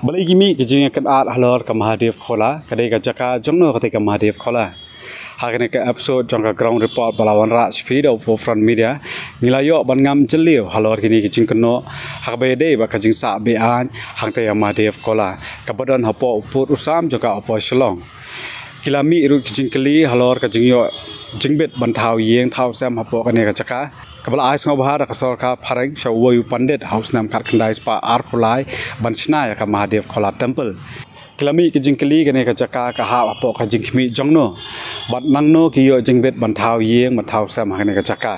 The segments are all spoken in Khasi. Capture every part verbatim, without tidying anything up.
Balei ki mih ki jingïakynad halor ka Mahadev Khola, ka dei ka jaka jong no kata ka Mahadev Khola? Ha kane ka episode jong ka ground report ba la wanrah sha phi da u Forefront Media, ngi la ïoh ban ngam jylliew halor kine ki jingkynnoh ha kaba ïadei bad ka jingsah be-aiñ hangta ïa Mahadev Khola, kaba don hapoh u pud u sam jong ka Upper Shillong. Ki la mih ruh ki jingkylli halor ka jingïoh jingbit ban thaw ïing thaw sem hapoh kane ka jaka, kaba la ai sngewbha da ka sorkar phareng sha uwei u pandit ha u snem khatkhyndai spah arphew lai ban shna ïa ka Mahadev Khola Temple. Ki la mih ki jingkylli kane ka jaka ka hap hapoh ka jingkhmih jong no, bad nangno ki ïoh jingbit ban thaw ïing ban thaw sem ha kane ka jaka.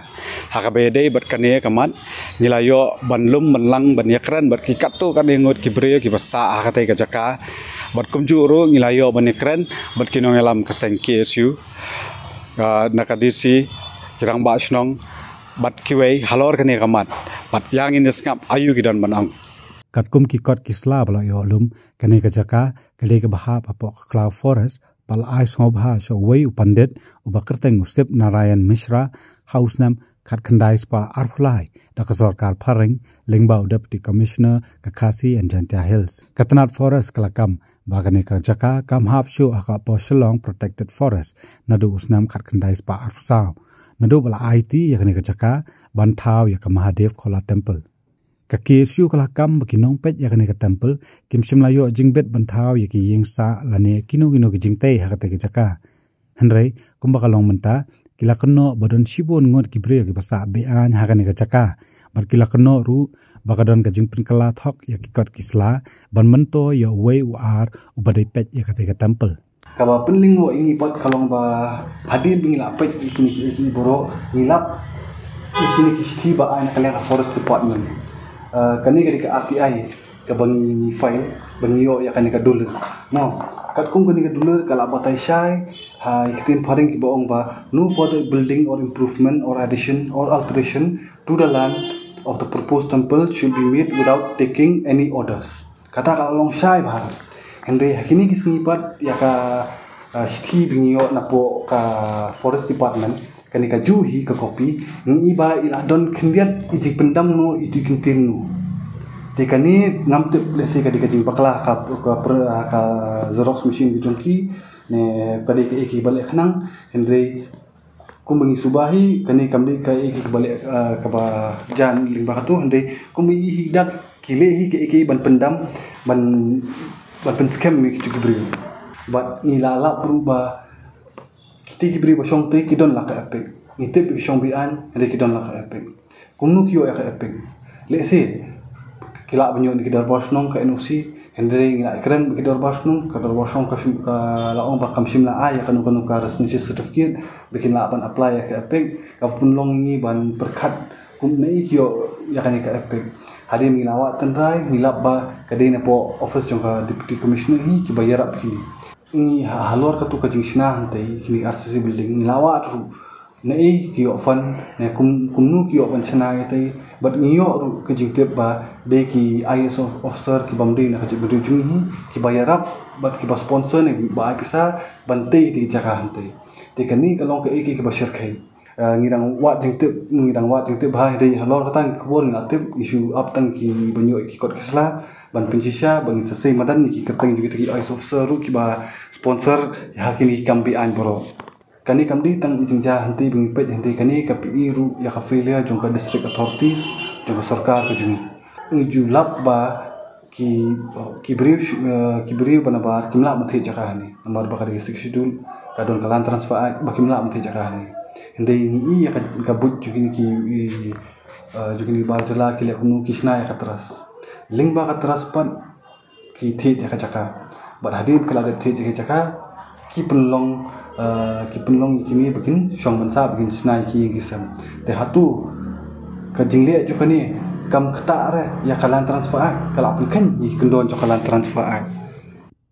Ha kaba ïadei bad kane ka mat, ngi la ïoh ban lum ban lang ban ïakren bad ki katto katne ngut ki briew kiba sah ha katei ka jaka. Bad kumjuh ruh ngi la ïoh ban ïakren bad ki nongïalam ka seng K S U, ah, na ka D C, ki rangbah shnong bad kiwei halor kane ka mat. Bad ïa ngin ïa sngap aïu ki don ban ong. Katkum ki kot ki sla ba la ïoh lum, kane ka jaka ka dei kaba hap hapoh ka Cloud Forest, ba la ai sngewbha sha uwei u pandit uba kyrteng u Sip Narayan Mishra ha u snem khatkhyndai spah arphew lai da ka sorkar phareng lyngba u Deputy Commissioner ka Khasi and Jaintia Hills. Ka tnat Forest ka la kam ba kane ka jaka kam hap shuh ha ka Upper Shillong Protected Forest naduh u snem khatkhyndai spah arphew saw, naduh ba la aiti ïa kane ka jaka ban thaw ïa ka Mahadev Khola Temple. Ka K S U ka la kam ba ki nongpeit ïa kane ka temple kim shym la ïoh jingbit ban thaw ïa ki ïing sah lane kino kino ki jingtei ha katei ka jaka. Hynrei kumba ka long mynta, ki la kynnoh ba don shibun ngut ki briew kiba sah be-aiñ ha kane ka jaka. Bad ki la kynnoh ruh ba ka don ka jingpynkylla thok ïa ki kot ki sla ban myntoi ïa uwei u ar uba dei peit ïa katei ka temple. Kaba pynlyngngoh ïa ngi pat ka long ba hadien ba ngi la peit ïa kine ki, ïa kine baroh, ngi lap ïa kine ki shithi ba ai na ka liang ka Forest Department. Eh, kane ka dei ka R T I kaba ngi, ngi file ba ngi ïoh ïa kane ka dulir. Now, katkum kane ka dulir ka la batai shai ha ki ktien phareng kiba ong ba no further building or improvement or addition or alteration to the land of the proposed temple should be made without taking any orders. Kata ka la long shai bha. Hynrei ha kine ki sngi pat ïa ka, ah, shithi ba ngi ïoh napoh ka Forest Department, kane ka juh hi ka copy, ngi i ba i la don khyndiat i jingpyndam no, i tu i kyntien no. Te kane ngam tip lehse ka dei ka jingbakla ka, ka, ka, ka xerox machine ka jong ki, ne ka dei kaei kaba leh khnang, hynrei kumba ngi suba hi, kane kam dei kaei kaba leh, ah, kaba jan lyngba kato, hynrei kumba i hi dak ki leh hi kaei kaei ban pyndam, ban, ban pynskhem ïa kitu ki briew. Bad ngi la lap ruh ba kiti ki briew ba shong te ki don la ka EPIC. Ngi tip ki shong be-aiñ, hynrei ki don la ka EPIC. Kumno ki ïoh ïa ka EPIC? Lehse ki lah ban ïoh na ki dorbar shnong ka N O C, hynrei ngi la ïakren bad ki dorbar shnong, ka dorbar shnong ka shim, ka la ong ba kam shym la ai ïa kano kano ka residential certificate ba kin lah ban apply ïa ka EPIC. Ka pynlong ïa ngi ban pyrkhat kumno ki ïoh ïa kane ka EPIC. Hadien ngi la wad tynrai, ngi lap ba ka dei napoh office jong ka Deputy Commissioner hi kiba ïarap kine. Ngi ha, halor katu ka jingshna hangtei kine R C C building, ngi la wad ruh naei ki ïoh fund, ne kum, kumno ki ïoh ban shna ïa kata, bad ngi ïoh ruh ka jingtip ba dei ki I A S of-, officer ki bym dei na ka jaitbynriew jong ngi hi, kiba ïarap bad kiba sponsor ne ba ai pisa ban tei kata ki jaka hangtei. Te kane ka long kaei kaei kaba shyrkhei. Eh, ngi dang wad jingtip, ngi dang wad jingtip bha, hynrei halor kata ka khubor ngi la tip ngi shu ap tang ki ban ïoh ki kot ki sla ban pynshisha, ban ngin sa sei madan ïa ki kyrteng jong kita ki I A S officer ruh kiba sponsor ïa kine ki kam be-aiñ baroh. Kane kam dei tang i jingjia hangtei ba ngi peit, hangtei kane ka pyni ruh ïa ka failure jong ka district authorities, jong ka sorkar ka jong ngi. Ngi ju lap ba ki, ki briew, eh, ki briew ba nabar kim lah ban thied jaka hangne. Namar ba ka dei ka Sixth Schedule, ka don ka Land Transfer Act, ba kim lah ban thied jaka hangne. Hynrei ngi i ïa ka, ka buit jong kine ki, eh, jong kine ki bar jylla ki leh kumno, ki shna ïa ka trust. Lyngba ka trust pat ki thied ïa ka jaka. Bad hadien ba ki la dep thied ïa ka jaka, ki pynlong, eh, ki pynlong ïa kine ba kin shong ban sah, ba kin shna ïa ki ïing ki sem. Te hato ka jingleh jong kane kam ktah re ïa ka Land Transfer Act, ka la pynkheiñ ïa ki kyndon jong ka Land Transfer Act.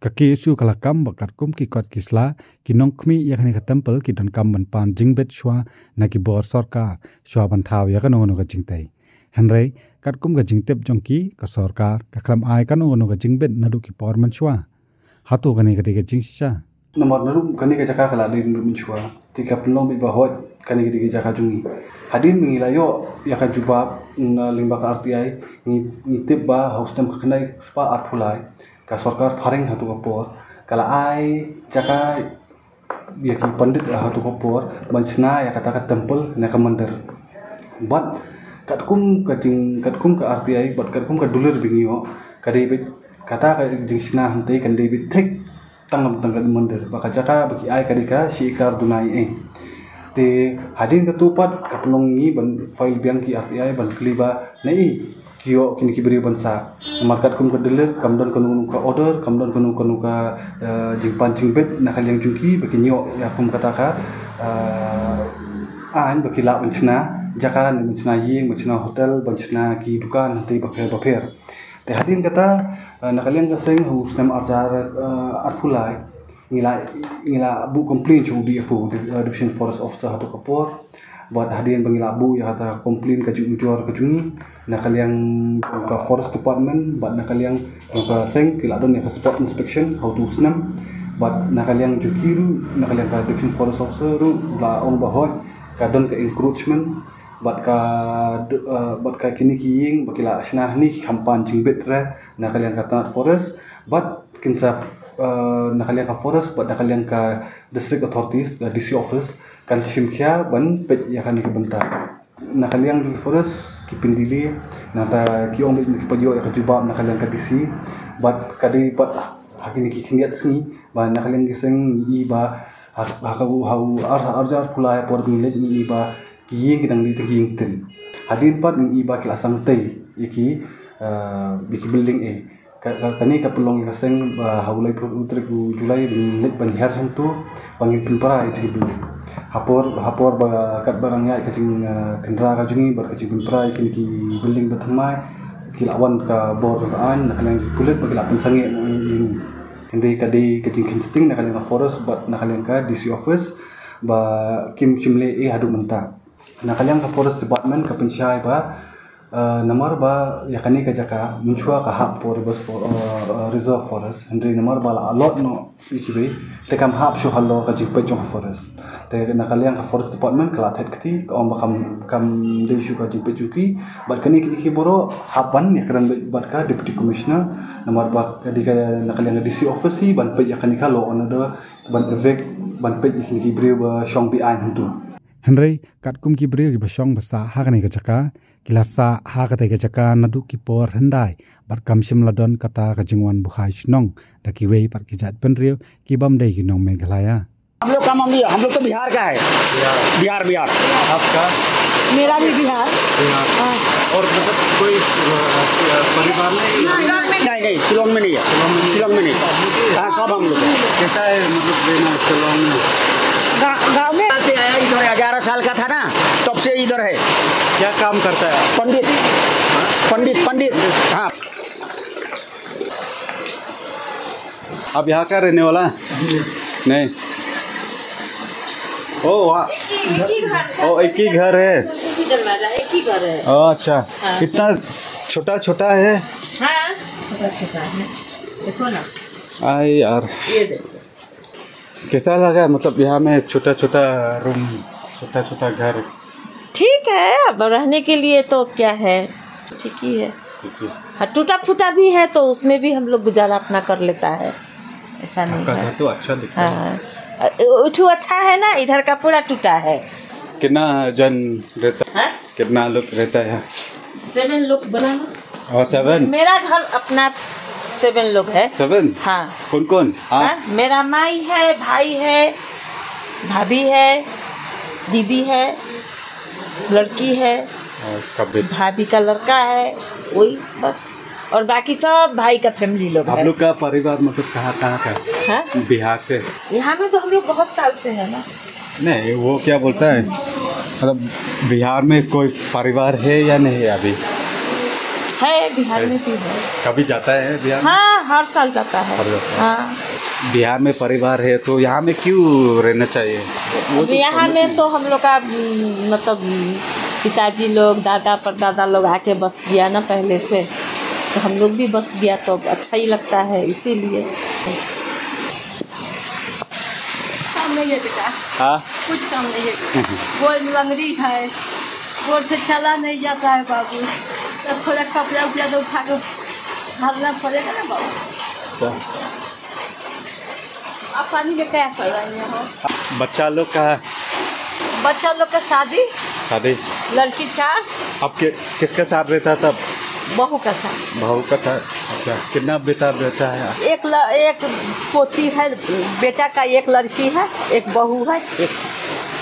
Ka K S U ka la kam ba katkum ki kot ki sla, ki nongkhmih ïa kane ka temple ki donkam ban pan jingbit shuwa na ki bor sorkar shuwa ban thaw ïa kano kano ka jingtei. Hynrei katkum ka jingtip jong ki, ka sorkar ka khlem ai kano kano ka jingbit naduh ki por mynshuwa. Hato kane ka dei ka jingshisha? Namar naduh kane ka jaka ka la dei naduh mynshuwa, te ka pynlong beit ba hooid kane ka dei ka jaka jong ngi. Hadien ba ngi la ïoh ïa ka jubab na lyngba ka R T I, ngi, ngi tip ba ha u snem khatkhyndai spah arphew lai ka sorkar phareng ha tu ka por ka la ai jaka ïa ki pandit ha tu ka por ban shna ïa kata ka temple ne ka mandir. Bad katkum ka jing, katkum ka R T I bad katkum ka dulir ba ngi ïoh, ka dei beit kata ka jingshna hangtei kan dei beit thik tang lam tang ka mandir. Ba ka jaka ba ki ai ka dei ka shi ekar duna ïa ngi. Te hadien katu pat ka pynlong ngi ban file biang ki R T I ban kylli ba naei ki ïoh kine ki briew ban sah. Namar katkum ka dulir kam don kano kano ka order, kam don kano kano ka, eh, jingpan jingbit na ka liang jong ki ba kin ïoh ïa kum kata ka, eh, aiñ ba ki lah ban shna jaka ne ban shna ïing, ban shna hotel, ban shna ki dukan hangtei bapher bapher. Te hadien kata, eh, na ka liang ka seng ha u snem arhajar, eh, arphew lai ngi la, ngi la buh complain sha u D F O, Div-, eh, Division Forest Officer ha tu ka por. Bad hadien ba ngi la buh ïa kata complain ka jingujor ka jong ngi na ka liang jong ka Forest Department bad na ka liang jong ka seng ki la don ïa ka spot inspection ha u tu u snem. Bad na ka liang jong ki ruh, na ka liang ka Division Forest Officer ruh la ong ba hooid ka don ka encroachment bad ka d-, eh, bad ka kine ki ïing ba ki la shna hangne ki kham pan jingbit re na ka liang ka tnat forest bad kin sa, eh, na ka liang ka forest bad na ka liang ka district authorities, eh, D C office kan shim khia ban peit ïa kane ka bynta. Na ka liang jong ki forest ki pyndelay, nangta ki ong beit ki pat ïoh ïa ka jubab na ka liang ka D C bad ka dei pat ha kine ki khyndiat sngi ba na ka liang ki seng ngi i ba ha, ha ka, ha u ar, arhajar arphew lai por ngi leit ngi i ba ki ïing ki dang dei tang ki ïing tin. Hadien pat ngi i ba ki la sangtei ïa ki, eh, ïa ki building eh. Ka, ka, kane ka pynlong ïa ka seng ba ha u laiphew tarik u July ba ngin leit ban hiar shangtu ba ngin pynpra ïa ki building. Ha por, ha por ba katba dang ïaid ka jing, eh, kynra ka jong ngi bad ka jingpynpra ïa kine ki building ba thymmai ki la wan ka bor jong ka aiñ na ka liang jong ki pulit ba ki la pynsangeh noh ïa ngi. Hynrei ka dei ka jingkheiñ sting na ka liang ka forest bad na ka liang ka D C office ba kim shym leh ei haduh mynta. Na ka liang ka Forest Department ka pynshai ba, eh, namar ba ïa kane ka jaka mynshuwa ka hap por Reserve For-, eh, eh, Reserve Forest, hynrei namar ba la allot noh ïa kiwei te kam hap shuh halor ka jingpeit jong ka forest. Te na ka liang ka Forest Department ka la thet kti, ka ong ba kam, kam dei shuh ka jingpeit jong ki bad kane ki, ki baroh hap ban ïakren bad ka Deputy Commissioner, namar ba ka dei ka na ka liang ka D C office hi ban peit ïa kane ka law and order, ban evict, ban peit ïa kine ki briew ba shong be-aiñ hangtu. Hynrei katkum ki briew kiba shong ba sah ha kane ka jaka ki la sah ha katei ka jaka naduh ki por hyndai bad kam shym la don kata ka jingwan buhai shnong da kiwei pat ki jaitbynriew ki bym dei ki nong Meghalaya. हम लोग का मामला, हम लोग तो बिहार का है। बिहार। बिहार, बिहार। आपका? मेरा भी बिहार। बिहार। हाँ। और मतलब कोई, अ, अ, परिवार नहीं? नहीं, नहीं, शिलोंग में नहीं है। शिलोंग में नहीं। शिलोंग में नहीं। हाँ, सब हम लोग हैं। कैसा है मतलब रहना शिलोंग में? गा-, गाँव में आते आया इधर, ग्यारह साल का था ना, तब से इधर है। क्या काम करता है? पंडित। हाँ? पंडित, पंडित। हाँ। आप यहाँ का रहने वाला? नहीं। ओ, वाह। एक ही, एक ही घर। ओ, एक ही घर है। एक ही दरवाजा, एक ही घर है। ओ, अच्छा। हाँ। कितना छोटा, छोटा है? हाँ। छोटा, छोटा है। देखो ना। आई यार। ये देखो। कैसा लगा, मतलब, यहाँ में छोटा-छोटा रूम, छोटा-छोटा घर? ठीक है, अब रहने के लिए तो क्या है, ठीक ही है। ठीक है। हाँ, टूटा फूटा भी है, तो उसमें भी हम लोग गुजारा अपना कर लेता है, ऐसा नहीं आपका है। घर तो अच्छा दिख रहा है। हाँ, अ, वो तो अच्छा है ना, इधर का पूरा टूटा है। कितना जन रहता है? हाँ? कितना लोग रहता है? सेवन लोग बना ना। और सेवन? मेरा घर अपना सेवन लोग है। सेवन? हाँ। कौन कौन? आप? हाँ, मेरा माई है, भाई है, भाभी है, दीदी है, लड़की है, और उसका बेटा? भाभी का लड़का है, वही बस। और बाकी सब भाई का फैमिली लोग आप है। लोग का परिवार मतलब कहाँ, कहाँ का है? हाँ? बिहार से? यहाँ में तो हम लोग बहुत साल से है ना। नहीं, वो क्या बोलता है, मतलब, बिहार में कोई परिवार है या नहीं है अभी? है, बिहार है। में भी है। कभी जाता है बिहार में? हाँ, हर साल जाता है। हर साल। हाँ। बिहार में परिवार है, तो यहाँ में क्यों रहना चाहिए? वो अब तो यहाँ करना में चाहिए। तो हम लोग का, उम, मतलब, उम, पिताजी लोग, दादा परदादा लोग आके बस गया ना पहले से, तो हम लोग भी बस गया, तो अब अच्छा ही लगता है, इसीलिए। काम नहीं है बेटा। हाँ? कुछ काम नहीं है। गोड़ में लंगड़ी है, गोड़ से चला नहीं जाता है बाबू, तो थोड़ा कपड़ा उपड़ा तो उठा के घालना पड़ेगा ना बाबू। आप पानी में क्या कर रहे हो? बच्चा लोग का है? बच्चा लोग का शादी। शादी। लड़की चार। आपके किसका साथ रहता था? बहू का साथ। बहू का साथ। अच्छा, कितना बेटा बेटा है? एक ल, एक पोती है, बेटा का एक लड़की है, एक बहू है, एक।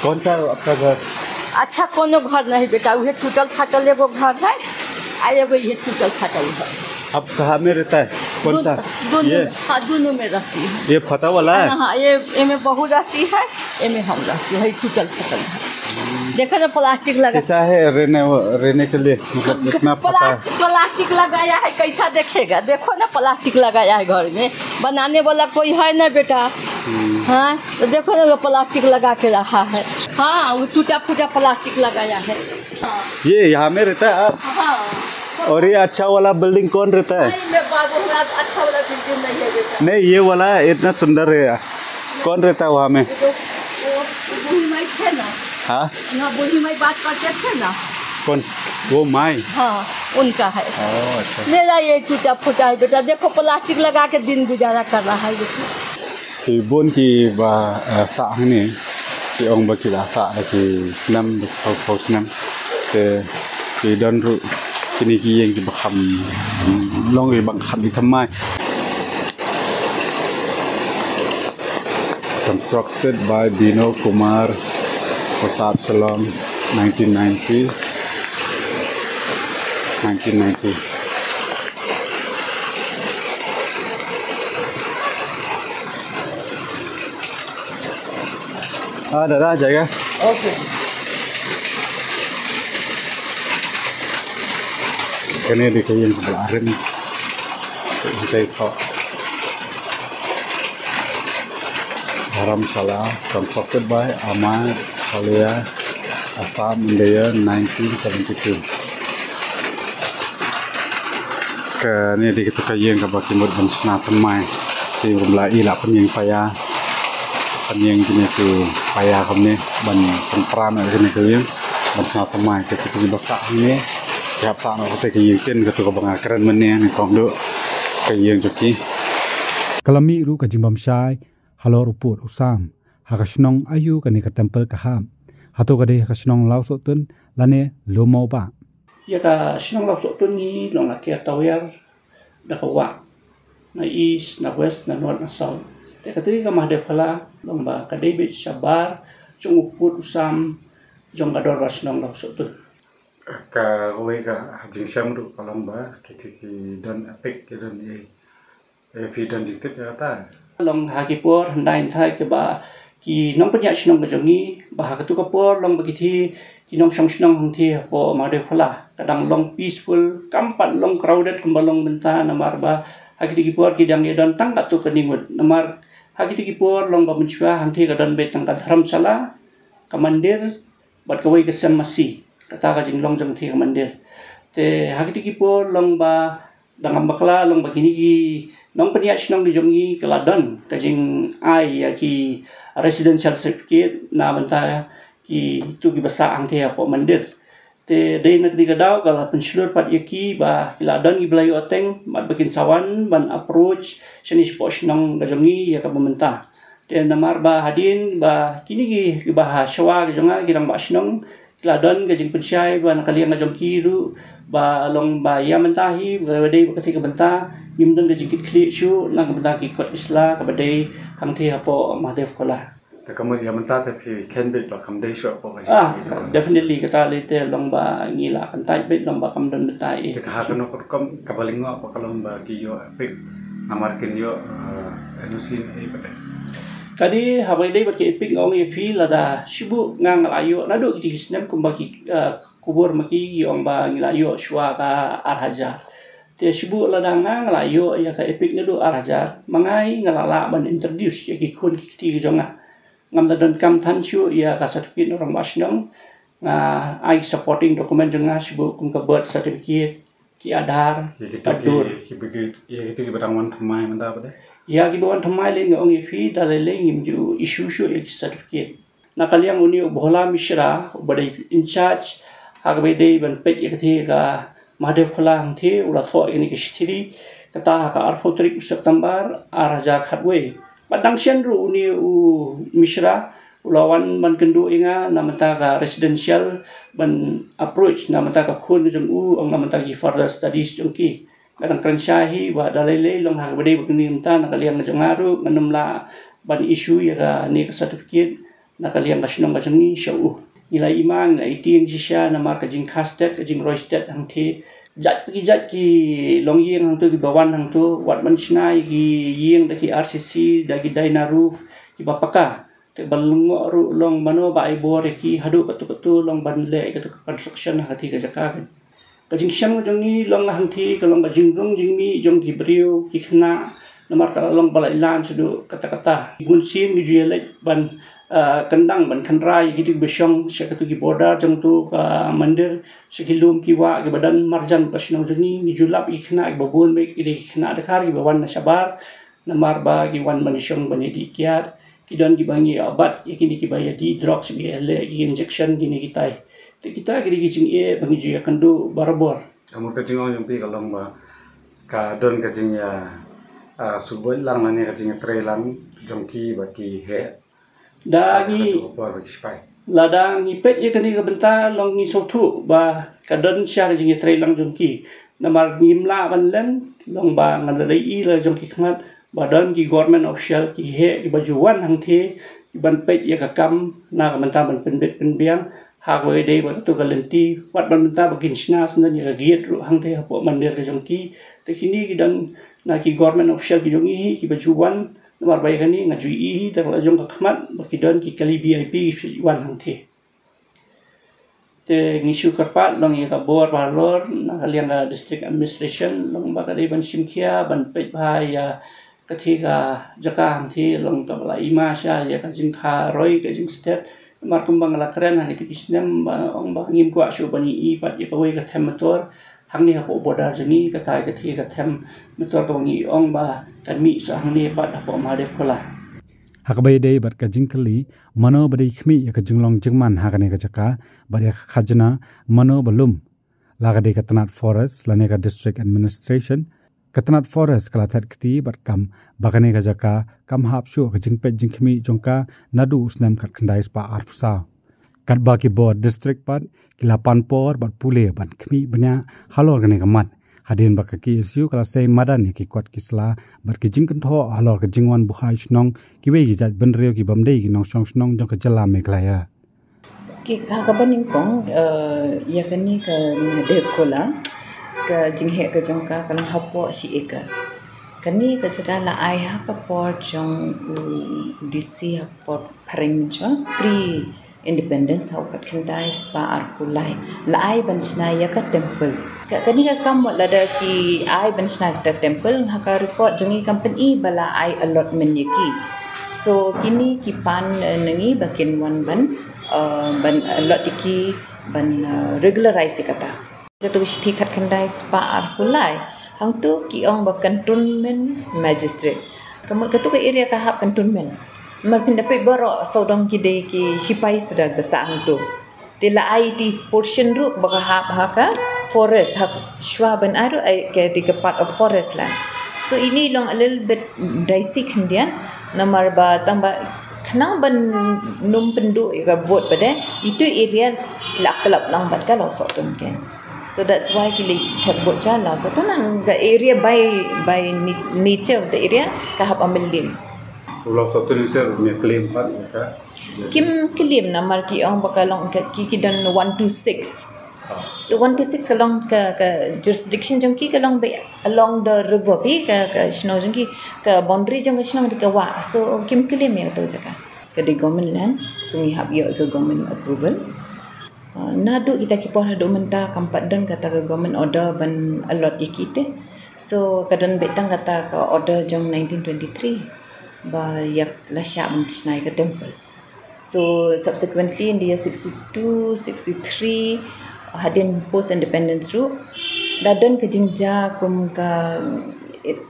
कौन सा आपका घर? अच्छा, कोनो घर नहीं बेटा, उहे टूटल फाटल एगो घर है, आ एगो ये टूटल फाटल घर। अब कहाँ में रहता है? कौन सा? दोनों ये? हाँ, दोनों में रहती है। ये फटा वाला है? हाँ, हाँ, ये, ये में बहू रहती है, ये में हम रहती है, ये टूटल फटल है। देखो ना, प्लास्टिक लगा। कैसा है रहने, रहने के लिए? मतलब, इतना फटा है। प्लास्टिक, प्लास्टिक लगाया है, कैसा देखेगा? देखो ना, प्लास्टिक लगाया है घर में, बनाने वाला कोई है ना बेटा। हाँ, तो देखो ना, वो प्लास्टिक लगा के रखा है। हाँ, वो टूटा फूटा प्लास्टिक लगाया है। हाँ। ये यहाँ में रहता है आप? हाँ। और ये अच्छा वाला बिल्डिंग कौन रहता है? नहीं, मैं बाबू, अच्छा वाला बिल्डिंग नहीं है बेटा। नहीं, ये वाला इतना सुंदर है। कौन रहता है वहाँ में? वो, वो, वो बूढ़ी माई थे ना। हाँ? यहाँ बूढ़ी माई बात करते थे ना। कौन? वो माई? हाँ, उनका है। ओह, अच्छा। मेरा ये टूटा फूटा है बेटा, देखो प्लास्टिक लगा के दिन गुजारा कर रहा है बेटा। Ki bun kiba, eh, sah hangne, ki ong ba ki la sah da ki snem, da ki phew phew snem. Te ki don ruh kine ki ïing kiba kham, long kiba kham thymmai. Constructed by Bino Kumar Prasad Shalom, nineteen ninety, nineteen ninety. Ah, dada, jaga. Okay. Kane dei ka ïing kaba la rim. Te ka Dharamshala, constructed by Amar Chaliha, Assam, India, nineteen seventy-two. Kane dei kata ka ïing kaba ki mut ban shna thymmai. Te kum la i la pynïeng paia. Pynïeng kine ki paia kumne ban pynpra na kine ki ïing ban shna thymmai. Te kito kiba sah hangne ki hap sah noh kata ka ïing tin, kato kaba nga kren mynne nyngkong duh ka ïing jong ki. Ka la mih ruh ka jingbym shai halor u pud u sam ha ka shnong aïu kane ka temple ka hap. Hato ka dei ha ka shnong Lawsohtun lane Lum Mawbah. Ïa ka shnong Lawsohtun hi long la ker tawiar da ka wah na east, na west, na north, na south. Te kata ka Mahadev Kala long ba ka dei beit shabar jong u pud u sam jong ka dorbar shnong Lawsohtun. Kawei ka jingshem ruh ka long ba kito ki don ïa pik, ki don ïa Eh, phi don jingtip ïa kata? Long ha ki por hyndai hynthai kiba ki nongpynïaid shnong ka jong ngi, ba ha katu ka por long ba kito ki nongshong shnong hangtei hapoh Mahadev Kala ka dang long peaceful, kam pat long crowded kumba long mynta, namar ba ha kito ki por ki dang ïa don tang katto katne ngut. Namar ha kito ki por long ba mynshuwa hangtei ka don beit tang ka dharamshala, ka mandir, bad kawei ka sem masi. Kata ka jinglong jong kata ka mandir. Te ha kito ki por long ba dang ym bakla long ba kine ki nongpynïaid shnong ki jong ngi ki la don ka jingai ïa ki residential certificate na bynta kito kiba sah hangtei hapoh mandir. Te dei na kane ka daw ka la pynshlur pat ïa ki ba ki la don kiba la ïohteng bad ba kin sa wan ban approach shane shapoh shnong ka jong ngi ïa kaba mynta. Te namar ba hadien ba kine ki, kiba ha shuwa ka jong nga ki rangbah shnong, ki la don ka jingpynshai ba na ka liang ka jong ki ruh ba long ba ïa mynta hi ba dei ba kata ka bynta ngim don ka jingkitkhlieh shuh na ka bynta ki kot ki sla kaba dei hangtei hapoh Mahadev Kala. Te ka mut ïa mynta te phi khein beit ba kam dei shuh hapoh ka jong ki. Ah, definitely, kata lei te long ba ngi la kyntait beit long ba kam don bynta ei. Te ka ha kano ka rukom kaba lyngngoh ba ka long ba ki ïoh EPIC namar kin ïoh, eh, N O C ne ei pat? Ka dei haba ïadei bad ka EPIC nga ong ïa phi lada shu buh nga nga la ïoh naduh kito ki snem kumba ki, eh, khubor ma ki ki ong ba ngi la ïoh shuwa ka ar hajar. Te shu buh lada nga nga la ïoh ïa ka EPIC naduh ar hajar, ma nga hi nga la lah ban introduce ïa ki khun ki kti ki jong nga. Ngam da donkam than shuh ïa ka certificate na u rangbah shnong. Nga ai supporting document jong nga shu buh kum ka birth certificate, ki Aadhaar, ïa kito ki, ka dur. Ki ba ki, ïa kito kiba dang wan thymmai mynta pat de? Ïa kiba wan thymmai lei nga ong ïa phi da lei lei ngim ju issue shuh ïa ki certificate. Na ka liang une u Bhola Mishra uba dei in charge ha kaba ïadei ban peit ïa kata ka Mahadev Khola hangthie u la thoh ïa kane ka shithi kata ha ka arphew tarik u September ar hajar khatwei. Bad dang shen ruh une u Mishra u la wan ban kynduh ïa nga na bynta ka residential ban approach na bynta ka khun jong u, ong na bynta ki further studies jong ki. Nga dang kren shai hi ba da lei lei long ha kaba dei ba kane mynta na ka liang ka jong nga ruh ngan ym lah ban issue ïa kane ka certificate na ka liang ka shnong ka jong ngi sha u. Ngi la ïa man, ngi la ïa tieng shisha namar ka jingkha stet, ka jingroi stet hangthie. Jait ki jait ki longïing hangto kiba wan hangto, wat ban shna ïa ki ïing da ki R C C, da ki Dynaroof kiba paka. Te ba lyngngoh ruh long mano ba ai bor ïa ki haduh katto katto long ban leh ïa kato ka construction ha kata ka jaka. Ka jingshem ka jong ngi long hangthie ka long ka jingrung jingmih jong ki briew ki khynnah namar ka la long ba la ïalam shaduh katta katta. Bun sien ngi ju ïaleit ban, ah, kyndang ban kynrai ïa kito kiba shong sha kato ki border jong to ka mandir, sha ki lum ki wah kiba don marjan ka shnong jong ngi. Ngi ju lap ïa ki khynnah kiba bun beit ki dei ki khynnah dkhar kiba wan na shabar. Namar ba ki wan ban shong ban ïadih kiad, ki don kiba ngi ïoh bat ïa kine kiba ïadih drugs, ba ïaleh ki injection kine kitai. Te kita ki dei ki jingeh ba ngi ju ïakynduh barabor. Ka mut ka jingong jong phi ka long ba ka don ka jingïa, ah, suboi lang lane ka jingïatreilang jong ki bad ki heh. Da ngi, lada ngi peit ïa kane ka bynta long ngi sngewthuh ba ka don shisha ka jingïatreilang jong ki. Namar ngim lah ban len long ba nga la dei i la jong ki khmat ba don ki government official ki heh kiba ju wan hangthie kiban peit ïa ka kam na ka bynta ban pynbit pynbiang ha kaba dei ba kato ka lynti, wat ban bynta ba kin shna sngewdon ïa ka gate ruh hangthie hapoh mandir ka jong ki. Te kine ki don na ki government official ki jong ngi hi kiba ju wan. Namar ba ïa kane nga ju ïohi da ka la jong ka khmat ba ki don ki kali V I P ki wan hangthie. Te ngi shu kyrpad long ïa ka bor ba halor na ka liang ka district administration long ba ka dei ban shim khia ban peit bha ïa kathie ka jaka hangthie long kaba la i ma sha ïa ka jingkha roi ka jingstet. Namar kumba nga la kren ha kito ki snem ba ong ba ngim kwah shuh ban ïohi pat ïa kawei ka them motor hangne hapoh border jong ngi, kata kathie ka them motor kaba ngi ong ba kan mih sha hangne pat hapoh Mahadev Khola. Ha kaba ïadei bad ka jingkylli mano ba dei khmih ïa ka jinglong jingman ha kane ka jaka bad ïa ka khajna mano ba lum, la ka dei ka tnat forest lane ka district administration, ka tnat forest ka la thet kti bad kam ba kane ka jaka kam hap shuh ka jingpeit jingkhmih jong ka naduh u snem khatkhyndai spah arphew saw. Katba ki bor district pat ki la pan por bad pule ban khmih bniah halor kane ka mat, hadien ba ka K S U ka la sei madan ïa ki kot ki sla bad ki jingkynthoh halor ka jingwan buhai shnong kiwei ki jaitbynriew ki bym dei ki nongshong shnong jong ka jylla Meghalaya. Ki, ha kaba nyngkong, eh, ïa kane ka Mahadev Khola, ka jingheh ka jong ka ka long hapoh shi acre. Kane ka jaka la ai ha ka por jong u D C ha ka por phareng mynshwa, pre independence ha u khatkhyndai spah arphew lai. La ai ban shna ïa ka temple. Ka, kane ka kam lada ki ai ban shna ïa ka temple, ha ka report jong ngi kam pyni ba la ai allotment ïa ki. So kine ki pan, eh, na ngi ba kin wan ban, eh, ban allot ïa ki ban, eh, regularize ïa kata. Kato ka shithi khatkhyndai spah arphew lai. Hangto ki ong ba cantonment magistrate. Ka mut kato ka area ka hap cantonment. Namar phin da peit baroh sawdong ki dei ki shipai suda ba sah hangto. Te la ai ïa ki portion ruh ba ka hap ha ka forest, ha shuwa ban ai ruh ai ka dei ka part of forest land. So ine i long a little bit dicey khyndiat. Namar ba tang ba khnang ban nym pynduh ïa ka vote ba dei, ito i area la klap lang bad ka Lawsohtun ken. So that's why ki leit thep vote sha Lawsohtun, and the area by, by ni-, nature of the area ka hap ha Mylliem. U Lawsohtun himself um claim pat ïa ka. Kim claim namar ki ong ba ka long ka, ki, ki don one two six. Ah. The one two six ka long ka, ka jurisdiction jong ki ka long ba along the river, phi, ka, ka shnong jong ki, ka boundary jong ka shnong dei ka wah. So kim claim ïa kato jaka. Ka dei government land, so ngi hap ïoh ïa ka government approval. Uh, naduh kita ki por haduh mynta kam pat don kata ka government order ban allot ïa ki te. So ka don beit tang kata ka order jong nineteen twenty-three ba ïa la shah ban shna ïa ka temple. So subsequently in the year sixty-two, sixty-three, hadien post independence ruh, la don ka jingjia kum ka,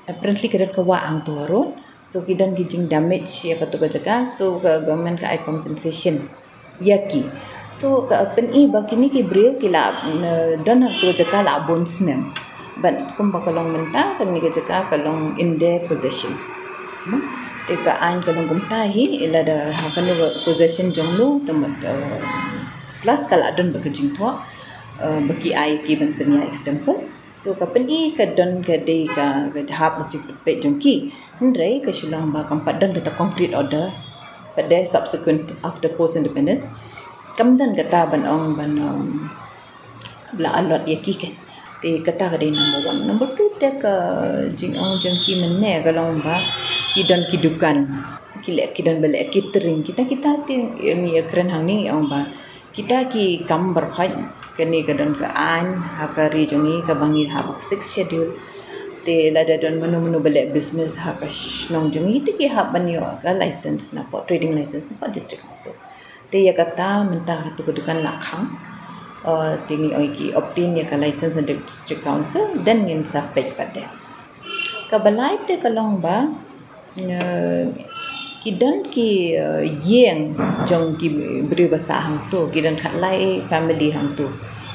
apparently ka don ka wah hangto ruh. So ki don ki jing damage ïa kato ka jaka, so ka government ka ai compensation ïa ki. So ka pyni ba kini ki briew ki la, mm, don ha tu jaka la bun snem. But kumba ka long mynta, kani ka jaka ka long in their possession. Hmm? Te ka aiñ ka long kumta hi, lada ha kano ka possession jong no, te mut, uh, plus ka la don ba ka jingthoh, uh, ba ki ai ki ban pynïaid ka temple. So ka pyni ka don ka dei ka, ka hap na jingpeit jong ki. Hynrei ka shu long ba kam pat don kata concrete order. Pat de subsequent after post independence, kam don kata ban ong ban, um, la allot ïa ki, kan. Te kata ka dei number one. Number two, te ka jingong jong ki mynne ka long ba ki don ki dukan. Ki leh, ki don ba leh catering. Kita, kita te ngi ïa kren hangne ngi ong ba kita ki kam barkhot, kane ka don ka aiñ ha ka ri jong ngi kaba ngi hap ha ka sixth schedule. Te lada don mano mano ba leh business ha ka shnong jong ngi, te ki hap ban ïoh ka license na pdeng, trading license na pdeng district council. Te ïa kata mynta katu ka dukan la khang. Uh, te ngi ong ki obtain ïa ka license na district council, then ngin sa peit pat de. Kaba lai te ka long ba, uh, ki don ki, uh, ïing jong ki briew ba sah hangtu, ki don khatlai family hangtu.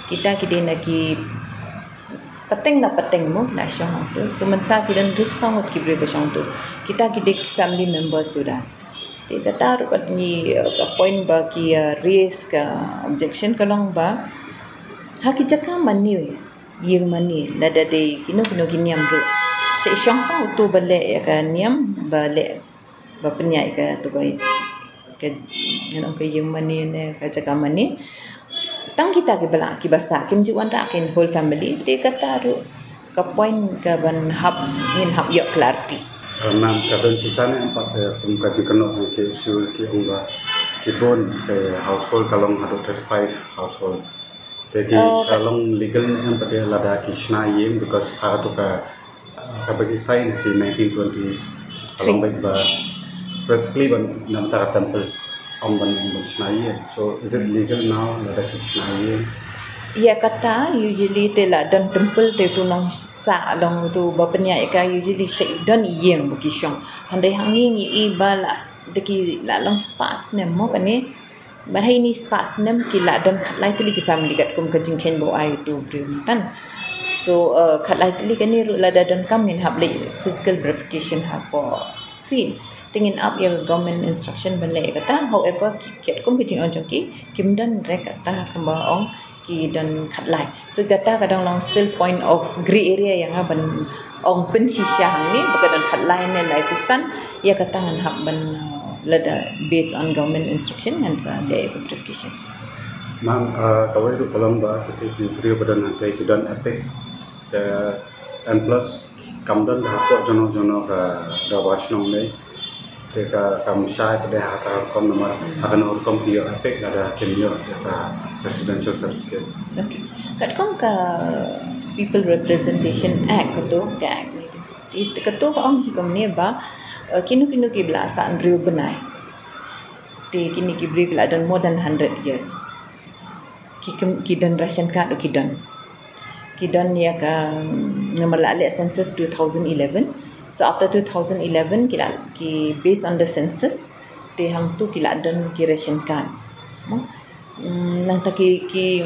Kita ki dei na ki pateng na pateng mo, la shong hangtu. So mynta ki don hynriew saw ngut ki briew ba shong hangtu. Kita ki dei ki family member suda. Te kata ruh kat ngi, uh, ka point ba ki, uh, raise ka objection ka long ba ha ki jaka mane, ïing mane, lada dei kino kino ki niam ruh, sa shong tang utu ba leh ïa ka niam ba leh, ba pynïaid ka tu ka, ka, you know, ka ïing mane ne ka jaka mane. Tang kita ki ba la, ki ba sah, kim ju wanrah ki whole family. Te kata ruh ka point ka ban hap, ngin hap ïoh clarity. Ma'am, ka don shisha ne em pat, eh, kum ka jingkynnoh jong ki, shu ki ong ba ki bun ki household ka long haduh thirty-five household. Te ki, oh, ka long legal ne em pat lada ki shna ïing, because ha tu ka, ah, kaba ki sign ha ki nineteen twenties. Ka long beit ba basically ban namar ka temple ong ban, ong ban shna ïing. So is it legal now lada ki shna ïing? Ïa kata usually te la don temple te tu nongsah long tu ba pynïaid ka, usually sa don ïing ba ki shong. Hynrei hangne ngi i ba la s-, da ki la long spah snem mo kane. Bad ha ini spah snem ki la don khatlai tylli ki family katkum ka jingkheiñ ba u ai utu u briew mynta. So, uh, khatlai tylli kane ruh lada donkam ngin hap leit physical verification hapoh field. Te ngin ap ïa ka government instruction ban leh ïa kata. However, ki, katkum ka jingong jong ki, kim don re kata kumba ong ki don khatlai. So kata ka dang long still point of grey area ïa nga ban ong pynshisha hangne ba ka don khatlai ne laiphew san, ïa kata ngan hap ban, uh, lada based on government instruction ngan sa leh ïa ka verification. Ma'am, uh, kawei ruh ka long ba kita ki briew ba don hangtei ki don EPIC, uh, and plus kam don ka hapoh jong no jong no ka, ka dawa shnong ne. Te ka, kam shai pat de ha ka rukom namar, hmm, ha kano rukom ki ïoh EPIC lada kim ïoh ïa ka residential certificate. Okay. Katkum ka People Representation Act katu, ka Act nineteen sixty, te katu ka ong hi kumne ba, eh, kino kino ki ba la sah hynriew bnai. Te kine ki briew ki la don more than hundred years. Ki kem-, ki don ration card ruh ki don. Ki don ïa ka, mm, namar la leh census two thousand eleven. So after two thousand eleven ki la, ki based on the census, te hangtu ki la don ki ration card. Hmm? Mm, nangta ki, ki,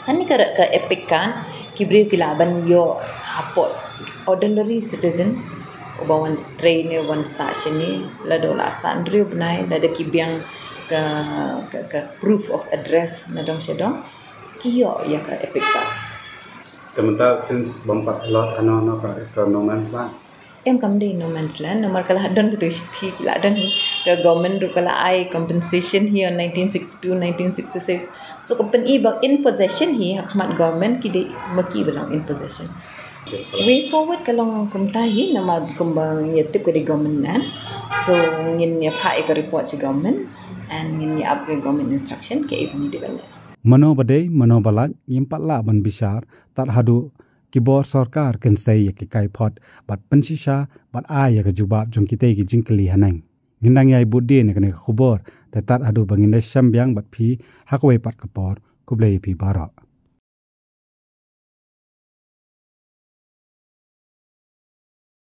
kane ka, ka EPIC card, ki briew ki lah ban ïoh hapoh s-, ordinary citizen, uba wan trei ne wan sah shane, lada u la sah hynriew bnai, lada ki biang ka, ka, ka proof of address nadong shadong, ki ïoh ïa ka EPIC card. Te mynta since bym pat allot hano hano ka, it's a no man's land. Em, kam dei no man's land, namar ka la don katu shithi, ki la don hi. Ka government ruh ka la ai compensation hi on nineteen sixty-two, nineteen sixty-six. So ka pyni ba in possession hi ha khmat government, ki dei ma ki ba long in possession. Okay. Way forward ka long kumta hi, namar kumba ngi tip ka dei government land. So ngin ïa phah ïa ka report sha government and ngin ïa ap ïa ka government instruction kaei ba ngi dei ban leh. Mano ba dei, mano ba lait, ngim pat lah ban bishar, tad haduh ki bor sorkar kin sei ïa ki kaiphod bad pynshisha bad ai ïa ka jubab jong kitei ki jingkylli haneng. Ngin nang ïai bud dien ïa kane ka khubor, te tad haduh ba ngin da shem biang bad phi ha kawei pat ka por, khublei ïa phi baroh.